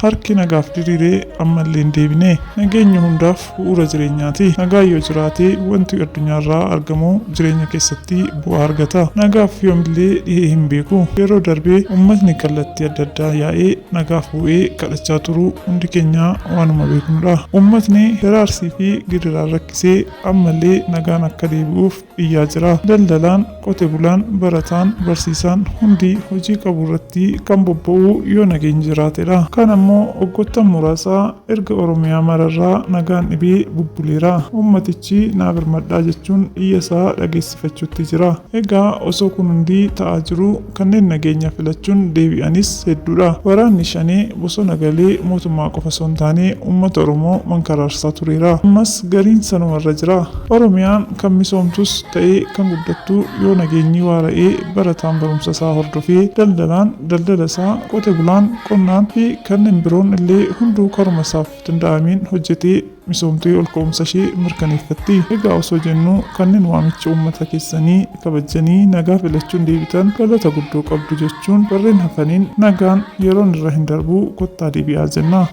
Harki nagaaf diriiree ammallee hin deebine. Nageenyi hundaaf bu'uura jireenyaati. Nagaan yoo jiraate wanti addunyaarraa argamu jireenya keessatti bu'aa argata. Nagaaf yoomillee dhihee hin beeku. Yeroo darbe uummatni kallattii adda addaa yaa'ee nagaaf bu'ee kadhachaa turuu hundi keenya waanuma beeknudha. Uummatni hiraarsii fi gidiraan rakkisee ammallee nagaan akka deebi'uuf iyyaa jira. Daldalaan, qote bulaan, barataan, barsiisaan hundi hojii qabu irratti kan bobba'u yoo nageenyi jiraatedha. Kan ammoo waggoottan muraasaa erga Oromiyaa mararraa nagaan dhibee bubbuleera. Uummatichi naa birmadhaa jechuun iyya isaa dhageessifachuutti jira. Egaa osoo kun hundi ta'aa jiruu kanneen nageenya filachuun deebi'anis hedduudha. Waraanni Shanee bosona galee mootummaa qofa osoo hin taane uummata Oromoo mankaraarsaa tureera. Ammas gariin sanumarra jira. Oromiyaan kan misoomtus ta'ee kan guddattu yoo nageenyi waara'ee barataan barumsa isaa hordofee, daldalaan daldala isaa, qote bulaan qonnaan fi kanneen biroon illee hunduu karuma isaaf danda'ameen hojjetee misoomtee ol ka'umsa ishee mirkaneeffatti. Egaa osoo jennuu kanneen waamicha uummata keessanii kabajjanii nagaa filachuun deebitan galata guddoo qabdu jechuun warreen hafaniin nagaan yeroon irra hin darbuu kottaa deebi'aa jenna.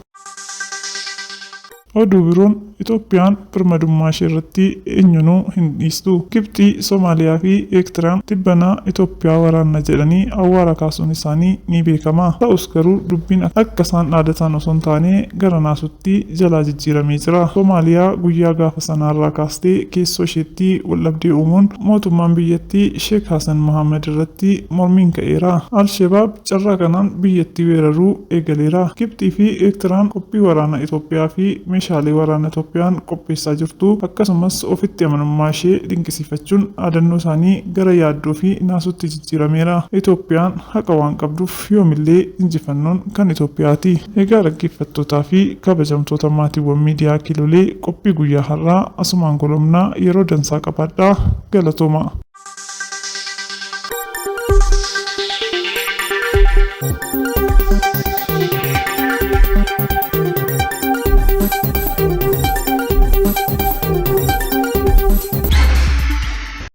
Oduu biroon Itoophiyaan birmadummaa ishee irratti eenyunuu hin dhiistu. Gibxii, Somaaliyaa fi Eertiraan tibbana Itoophiyaa waraanna jedhanii awwaara kaasuun isaanii ni beekama. Ta'us garuu dubbiin akka isaan dhaadatan osoo hin taane gara naasuutti jalaa jijjiiramee jira. Somaaliyaa guyyaa gaafa sanaarraa kaastee keessoo isheetti waldhabdee uumuun mootummaan biyyattii Sheek Hasan Mahaammad irratti mormiin ka'eera. Al-Shebaab carraa kanaan biyyattii weeraruu eegaleera. Gibxii fi Eertiraan qophii waraana Itoophiyaa fi meeshaalee waraana Itoophiyaan qopheessaa jirtu akkasumas ofitti amanamummaa ishee dinqisiifachuun dhaadannoo isaanii gara yaaddoo fi naasuutti jijjiirameera. Itoophiyaan haqa waan qabduuf yoomillee injifannoon kan Itoophiyaati. Egaa dhaggeeffattootaa fi kabajamtoota maatiiwwan miidiyaa Kiilolee qophii guyyaa har'aa asumaan golomnaa yeroo dansaa qabaadhaa galatooma.